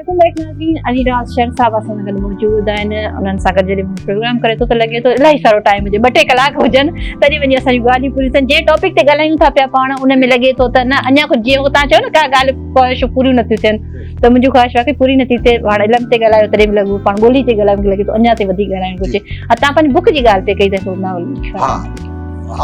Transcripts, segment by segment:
Welcome back ناظرين علي راز شر صاحب اسان سان گڏ موجود آهن. انهن سان گڏ جڏهن پروگرام ڪري ٿو ته لڳي ٿو الاهي سارو ٽائيم هجي، 2 3 ڪلاڪ هجن تڏهن وڃي اسان جون ڳالهيون پوريون ٿين. جنهن ٽاپڪ تي ڳالهايون ٿا پيا پاڻ ان ۾ لڳي ٿو ته نه اڃا ڪجهه، جيئن هو تان چيو نه ڪا ڳالهه خواهش پوريون نٿيون ٿين ته منهنجون خواهش واقعي پوري نٿي ٿئي. پاڻ علم تي ڳالهايو تڏهن به لڳو، پاڻ ٻولي تي ڳالهايو لڳي ٿو اڃا تائين وڌيڪ ڳالهائڻ گهرجي. ها تان پنهنجي بڪ جي ڳالهه پئي ڪئي ته ناول. ها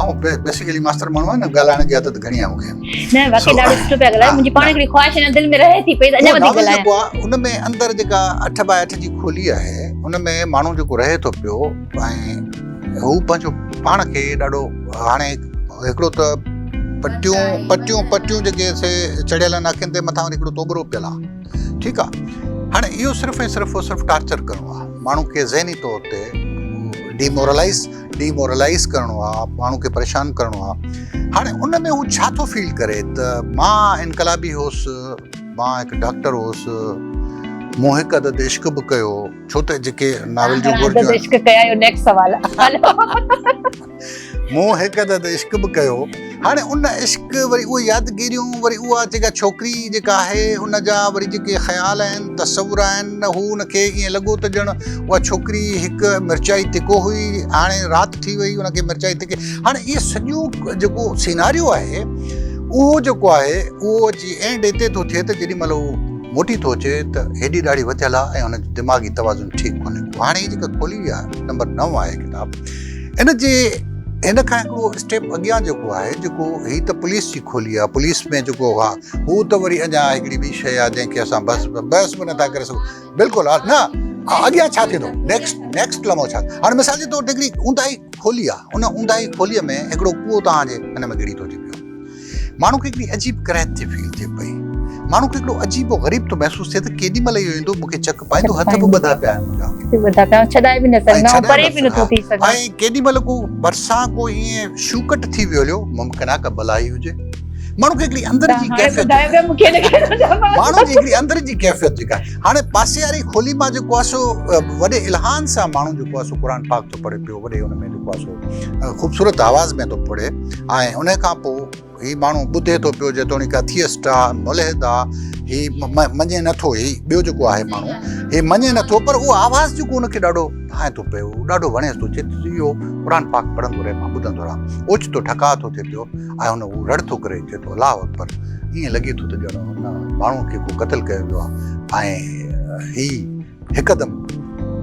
آئون بيسيڪلي ماستر ماڻهو آهيان نه، ڳالهائڻ جي عادت گهڻي آهي مون کي. نه واقعي ڏاڍو سٺو پيا ڳالهايو، منهنجي پاڻ هڪڙي خواهش هن دل ۾ رهي ٿي پئي ته اڃا وڌيڪ ڳالهايان. جيڪو آهي ان ۾ اندر جيڪا 8 باء 8 جي کولي آهي ان ۾ ماڻهو جيڪو رهي ٿو پيو ۽ هو پنهنجو پاڻ کي ڏاڍو هاڻي هڪڙو ته پٽيون پٽيون پٽيون جيڪي سي چڙهيل آهن اکين تي، مٿان وري هڪڙو توبرو پيل آهي. ٺيڪ آ، هاڻي اهو صرف ۽ صرف صرف ٽارچر ڪرڻو آ، ماڻهو کي ذهني طور تي ڊيمورلائز ڊيمورلائز ڪرڻو آ، ماڻهو کي پريشان ڪرڻو آ. هاڻي ان ۾ هو ڇا ٿو فيل ڪري ته مان انقلابي هوس، مان هڪ ڊاڪٽر هوس، مون هڪ عدد عشق به ڪيو، ڇو ته جيڪي ناول جون گهرجون عشق ڪيا اهو نيڪسٽ سوال آ. مون هڪ عدد عشق به ڪيو. هاڻي ان عشق وري اهي يادگيريون، وري اها جيڪا ڇوڪري جيڪا آهي ان جا وري جيڪي خيال آهن، تصور آهن، هو ان کي ائين لڳو ته ڄڻ اها ڇوڪري هڪ مرچائي تکو هئي، هاڻي رات ٿي وئي ان کي مرچائي تکي. هاڻي اهي سڄو جيڪو سيناريو آهي اهو جيڪو آهي اهو اچي اينڊ اتي ٿو ٿئي ته جيڏي مهل هو موٽي ٿو اچي ته هيڏي ڏاڙهي وڌيل آهي ۽ هن جو دماغي توازن ٺيڪ ڪونهي ڪو. هاڻي هي جيڪا کولي آهي نمبر 9 آهي ڪتاب ان جي، هن کان هڪڙو اسٽيپ اڳيان جيڪو آهي، جيڪو هي ته پوليس جي کولي آهي، پوليس ۾ جيڪو آهي هو ته وري اڃا هڪڙي ٻي شيء آهي جنهن کي اسان بحث بحث به نٿا ڪري سگهون. بلڪل ها نه اڳيان ڇا ٿيندو، نيڪسٽ نيڪسٽ لمحو ڇا. هاڻي مثال جي طور تي هڪڙي اونداهي کولي آهي، ان اونداهي کوليء ۾ هڪڙو ڪوئو توهان جي هن ۾ گهڙي ٿو اچي پيو. ماڻهو کي هڪڙي عجيب ڪراهت ٿي فيل ٿئي پئي، ماڻهو کي هڪڙو عجيب و غريب ٿو محسوس ٿئي ته ڪيڏي مهل اهو ايندو مون کي چڪ پائيندو، هٿ به ٻڌا پيا آهن منهنجا، ٻڌا پيا آهن، ڇڏائي به نه سگهندا، پري به نٿو ٿي سگهان. ۽ ڪيڏي مهل ڪو ڀرسان ڪو ائين شوڪٽ ٿي ويو هليو، ممڪن آهي ڪا بلا ئي هجي. ماڻهو کي هڪڙي اندر جي ڪيفيت، ماڻهو جي هڪڙي اندر جي ڪيفيت جيڪا هاڻي پاسي واري کولي مان جيڪو آهي سو وڏي الهان سان ماڻهو جيڪو آهي سو قرآن پاڪ ٿو پڙهي پيو، وڏي ان ۾ جيڪو آهي سو خوبصورت آواز ۾ ٿو پڙهي ۽ ان کان پوء هي ماڻهو ٻڌي ٿو پيو، جيتوڻيڪ اٿيسٽ آ، ملحد آ، هي مڃي نٿو، هي ٻيو جيڪو آهي ماڻهو هي مڃي نٿو، پر اهو آواز جيڪو ان کي ڏاڍو ڀانئي ٿو پيو، ڏاڍو وڻيس ٿو، چئي ٿو اهو قرآن پاڪ پڙهندو رهي، مان ٻڌندو رهان. اوچتو ٺڪاء ٿو ٿئي پيو ۽ هن هو رڙ ٿو ڪري، چئي ٿو الله اڪبر. ائين لڳي ٿو ته ڄڻ هن ماڻهو کي ڪو قتل ڪيو ويو آ ۽ هي هڪدم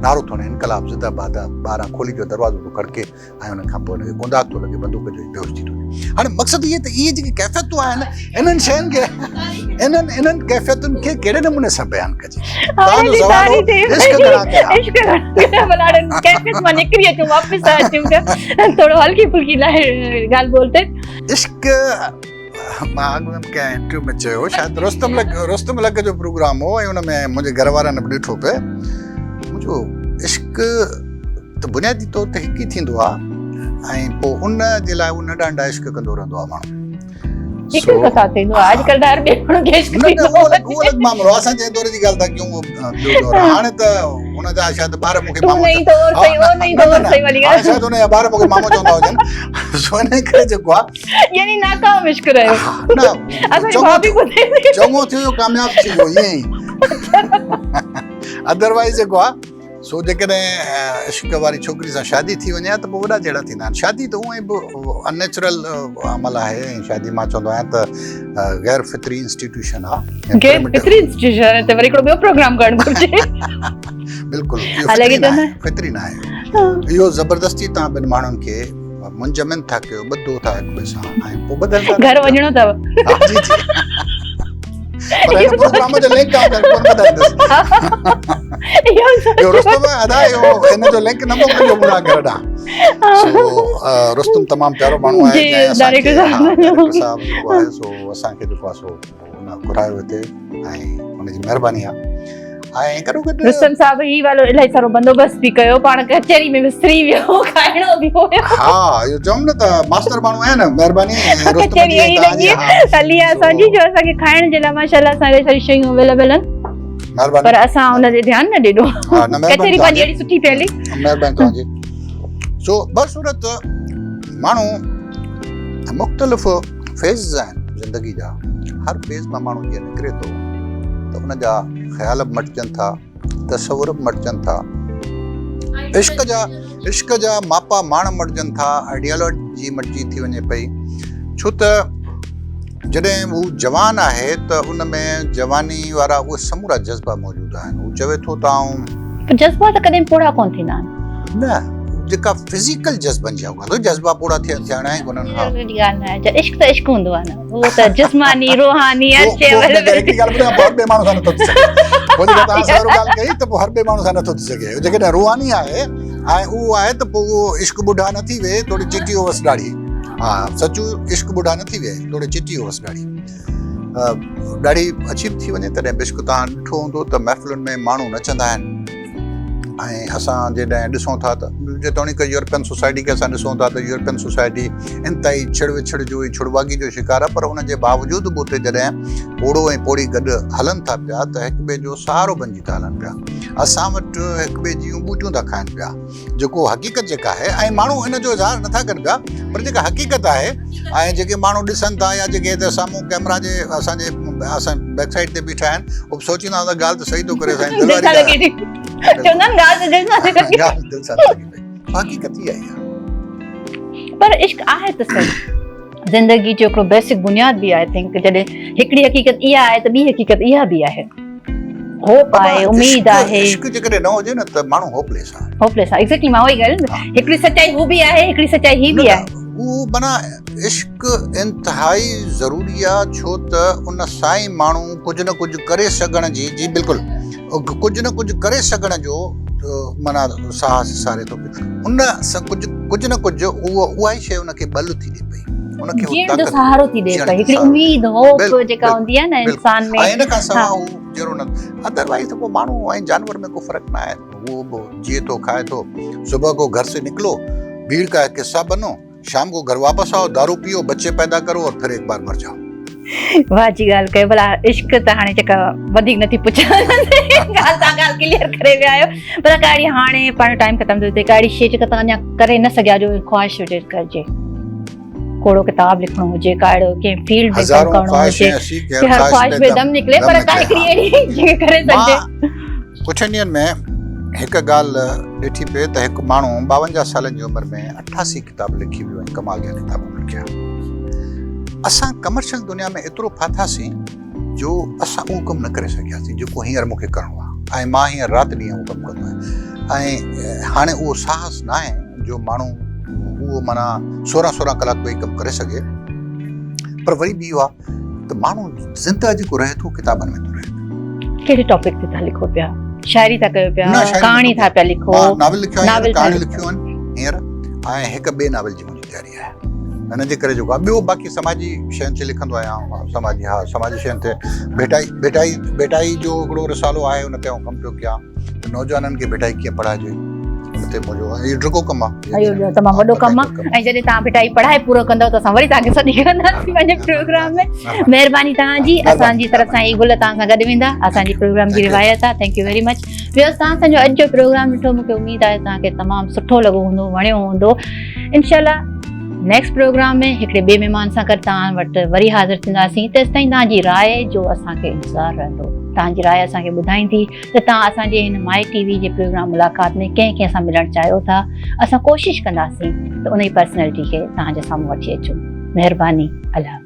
نعرو ٿو هڻي انقلاب زنده باد، ٻاهران کولي جو دروازو ٿو کڙڪي ۽ ان کان پوء هن کي ڪونداڪ ٿو لڳي بندوق جو، بيهوش ٿي ٿو وڃي. هاڻي مقصد اهي ته اهي جيڪي ڪيفيتون آهن انهن شين کي انهن انهن ڪيفيتن کي ڪهڙي نموني سان بيان ڪجي؟ توهان جو سوال هو عشق گهڻا ڪيا، عشق گهڻا ڪيا، ڪيفيت مان نڪري اچون، واپس اچون پيا ٿورو هلڪي ڦلڪي ڳالهه ٻولهه تي. عشق مان اڳ ۾ به ڪنهن انٽرويو ۾ چيو، شايد رستم لڪ رستم لڪ جو پروگرام هو ۽ ان ۾ منهنجي گهر وارن به ڏٺو پئي، منهنجو عشق ته بنيادي طور تي هڪ ئي ٿيندو آهي ۽ پوء ان جي لاء اهو ننڍا ننڍا عشق ڪندو رهندو آهي ماڻهو. هڪ هڪ سان ٿيندو آهي، اڄڪلهه ته هر ٻئي ماڻهو کي عشق ٿيندو آهي. اهو الڳ معاملو آهي، اسان جنهن دور جي ڳالهه ٿا ڪيون اهو ٻيو دور آهي. هاڻي ته هن جا شايد ٻار مون کي مامو شايد هن جا ٻار مون کي مامو چوندا هجن، سو ان ڪري جيڪو آهي يعني ناڪام عشق رهيو. نه اسان جي ڀاڀي ٻڌي ٿي. چڱو ٿيو جو ڪامياب ٿي ويو ائين ئي، ادروائز جيڪو آ سو جيڪڏهن عشق واري ڇوڪري سان شادي ٿي وڃي ها ته پوء وڏا جهيڙا ٿيندا آهن. شادي ته هونئن به انيچرل عمل آهي ۽ شادي مان چوندو آهيان ته غير فطري انسٽيٽيوشن آ. غير فطري انسٽيٽيوشن ته وري هڪڙو ٻيو پروگرام ڪرڻ گهرجي. بلڪل اهو فطري نه آهي، اهو زبردستي تان ٻن ماڻهن کي منجمند ٿا ڪيو، ٻڌو ٿا هڪ ٻئي سان ۽ پوء ٻڌل ٿا. گهر وڃڻو اٿو. ها جي جي، پر هن پروگرام جو لنڪ آئون ڪونه ٻڌائيندس. اهو رستم ادا، اهو هن جو لنڪ نه موڪلجو منهنجا گهر ڏانهن. سو رستم تمام پيارو ماڻهو آهي، جنهن اسان کي ڊائريڪٽر صاحب جيڪو آهي سو اسان کي جيڪو آهي سو ان گهرايو هتي ۽ ان جي مهرباني آهي. ۽ گڏو گڏ رستم صاحب هي والو الاهي سارو بندوبست به ڪيو، پاڻ ڪچهري ۾ وسري ويو، کائڻو به هيو. ها اهو چوم نه ته ماستر ماڻهو آهي نه، مهرباني رستم ڪچهري اهڙي لڳي هلي آهي اسان جي جو اسان کي کائڻ جي لاء ماشاءالله اسان کي ساري شيون اويليبل آهن، مهرباني، پر اسان ان تي ڌيان نه ڏنو. ڪچهري پنهنجي اهڙي سٺي پئي هلي. مهرباني توهان جي. سو بصورت ماڻهو مختلف فيز آهن زندگي جا، هر فيز مان ماڻهو جيئن نڪري ٿو ته ان جا خيال به مٽجن ٿا، تصور به مٽجن ٿا، عشق جا عشق جا ماپا ماڻ مٽجن ٿا، آئيڊيالوجي مٽجي ٿي وڃي پئي. ڇو ته جڏهن هو جوان آهي ته ان ۾ جواني وارا اهي سمورا جذبا موجود آهن. هو چوي ٿو ته آئون. پر جذبا ته ڪڏهن پوڙها ڪونه ٿيندا آهن. نه، جيڪا فزيڪل جذبن جي آئون ڳالهه جذبا پوڙها ٿيڻا ئي ڪونهن. ها. اهڙي ڳالهه نه آهي، عشق ته عشق هوندو آهي نه، اهو ته جسماني، روحاني هر شيء. هڪڙي ڳالهه ٻڌايان، پوء هر ٻئي ماڻهو سان نٿو ٿي سگهي. پوء جيڪا توهان سارو ڳالهه ڪئي ته پوء هر ٻئي ماڻهو سان نٿو ٿي سگهي. جيڪڏهن روحاني آهي ۽ اهو آهي ته پوء اهو عشق ٻڍا نه ٿي ويهي توڙي چٽي هوس ڏاڙهي. ها سچو عشق ٻڍا نه ٿي ويهي توڙي چٽي هوس ڏاڙهي. ڏاڙهي اڇي به ٿي وڃي تڏهن به عشق توهان ڏٺو هوندو ته محفلن ۾ ماڻهو نچندا آهن ۽ اسان جڏهن ڏسون ٿا ته جيتوڻيڪ يورپين سوسائٽي کي اسان ڏسون ٿا ته يورپين سوسائٽي انتهائي ڇڙ وڇڙ جو ۽ ڇڙواڳي جو شڪار آهي پر ان جي باوجود به اتي جڏهن پوڙهو ۽ پوڙهي گڏ هلن ٿا پيا ته هڪ ٻئي جو سهارو بنجي ٿا هلن پيا. اسان وٽ هڪ ٻئي جون ٻوٽيون ٿا کائن پيا جيڪو حقيقت جيڪا آهي ۽ ماڻهو ان جو اظهار نٿا ڪن پيا پر جيڪا حقيقت آهي ۽ جيڪي ماڻهو ڏسن ٿا يا جيڪي هتي سامهون ڪيمرا جي اسان جي اسان بيڪ سائيڊ تي بيٺا آهن اهي به سوچيندا هوندا ڳالهه ته صحيح ٿو ڪري سائين دل واري ڳالهه چوندا آهن ڳالهه ته دل سان لڳي ڳالهه دل سان لڳي پئي حقيقت اها ئي آهي پر عشق آهي ته صحيح زندگي جو هڪڙو بيسڪ بنياد به I think جڏهن هڪڙي حقيقت اها آهي ته ٻي حقيقت اها به آهي هوپ آهي اميد آهي عشق جيڪڏهن نه هجي نه ته ماڻهو هوپليس آهي هوپليس آهي ايگزيڪٽلي مان اها ئي ڳالهه هڪڙي سچائي هو به آهي هڪڙي سچائي هي به آهي اهو معنيٰ عشق انتهائي ضروري آ ڇو ته ان سان ئي ماڻهو ڪجهه نه ڪجهه ڪري سگهڻ جي جي بلڪل ڪجهه نه ڪجهه ڪري سگهڻ جو معنيٰ ساهس ساري ٿو پيو ان سان ڪجهه ڪجهه نه ڪجهه اهو اها ئي شيء ان کي ٻل ٿي ڏي پئي ان کي جيئڻ جو سهارو ٿي ڏي پئي هڪڙي اميد هوپ جيڪا هوندي آهي نه انسان ۾ ۽ ان کان سواء هو جهڙو نه ادروائز ته پوء ماڻهو ۽ جانور ۾ ڪو فرق نه آهي اهو به جيئي ٿو کائي ٿو صبح کو گهر سي نڪلو ڀيڙ کا هڪ حصہ بنو شام کو گهر واپس آئو دارو پيو بچي پيدا ڪرو اور پھر ايڪ بار مر جاؤ. واھ جي ڳالھ ڪيو ڀلا عشق ته هاڻي جيڪا وڌيڪ نٿي پڇان ڳالھ تان ڳالھ ڪليئر ڪري ويا آهيو پر ڪاڙي هاڻي پاڻ ٽائيم ختم ٿو ٿئي ڪاڙي شي جيڪا تان اڃا ڪري نه سگهيا جو خواهش هجي ڪرجي ڪوڙو ڪتاب لکڻو هجي ڪاڙو ڪنهن فيلڊ ۾ ڪم ڪرڻو هجي هر خواهش ۾ دم نڪلي پر ڪا هڪڙي اهڙي جيڪا ڪري سگهجي. ڪجهه ڏينهن ۾ هڪ ڳالهه ڏٺي پئي ته هڪ ماڻهو 52 سالن جي عمر ۾ 88 ڪتاب لکي ويو ۽ ڪمال جا ڪتاب هن لکيا. اسان ڪمرشل دنيا ۾ ايترو ڦاٿاسين جو اسان اهو ڪم نه ڪري سگهياسين جيڪو هينئر مون کي ڪرڻو آهي ۽ مان هينئر رات ڏينهن اهو ڪم ڪندو آهيان ۽ هاڻي اهو ساهس ناهي جو ماڻهو اهو معنيٰ سورهن سورهن ڪلاڪ ويهي ڪم ڪري سگهي پر وري به اهو آهي ته ماڻهو زنده جيڪو رهي ٿو ڪتابن ۾ ٿو رهي. ڪهڙي ٽاپڪ تي ٿا لکو پيا؟ شاعري ٿا ڪيو پيا، ڪهاڻي ٿا پيا لکو؟ مان ناول لکيو آهي، ڪهاڻي لکيون آهن هينئر ۽ هڪ ٻئي ناول جي منهنجي تياري آهي. ان جي ڪري جيڪو آهي ٻيو باقي سماجي شين تي لکندو آهيان، سماجي ها سماجي شين تي ڀيٽائي ڀيٽائي ڀيٽائي جو هڪڙو رسالو آهي ان تي آئون ڪم پيو ڪيان ته نوجوانن کي ڀيٽائي ڪيئن پڙهائجي ان تي منهنجو اهو ڊگهو ڪم آهي. اهو تمام وڏو ڪم آهي ۽ جڏهن توهان ڀٽائي پڙهائي پورو ڪندؤ ته اسان وري توهان کي سڏ ڪنداسين پنهنجي پروگرام ۾. مهرباني توهان جي اسان جي طرف سان هي گل توهان سان گڏ ويندا اسان جي پروگرام جي روايت آهي thank you very much viewers توهان اسان جو اڄ جو پروگرام ڏٺو مونکي اميد آهي توهان کي تمام سٺو لڳو هوندو وڻيو هوندو انشاء الله نيڪسٽ پروگرام ۾ هڪڙي ٻئي مهمان سان گڏ توهان وٽ وري حاضر ٿينداسين تيستائين توهان جي راء جو اسان کي انتظار رهندو توهان جي راء اسان کي ٻڌائيندي ته توهان اسان جي هن مائي ٽي وي جي پروگرام ملاقات ۾ ڪنهن ڪنهن سان ملڻ چاهيو ٿا اسان ڪوشش ڪنداسين ته انهي پرسنالٽي کي توهان جي سامهون وٺي اچون مهرباني الله حافظ.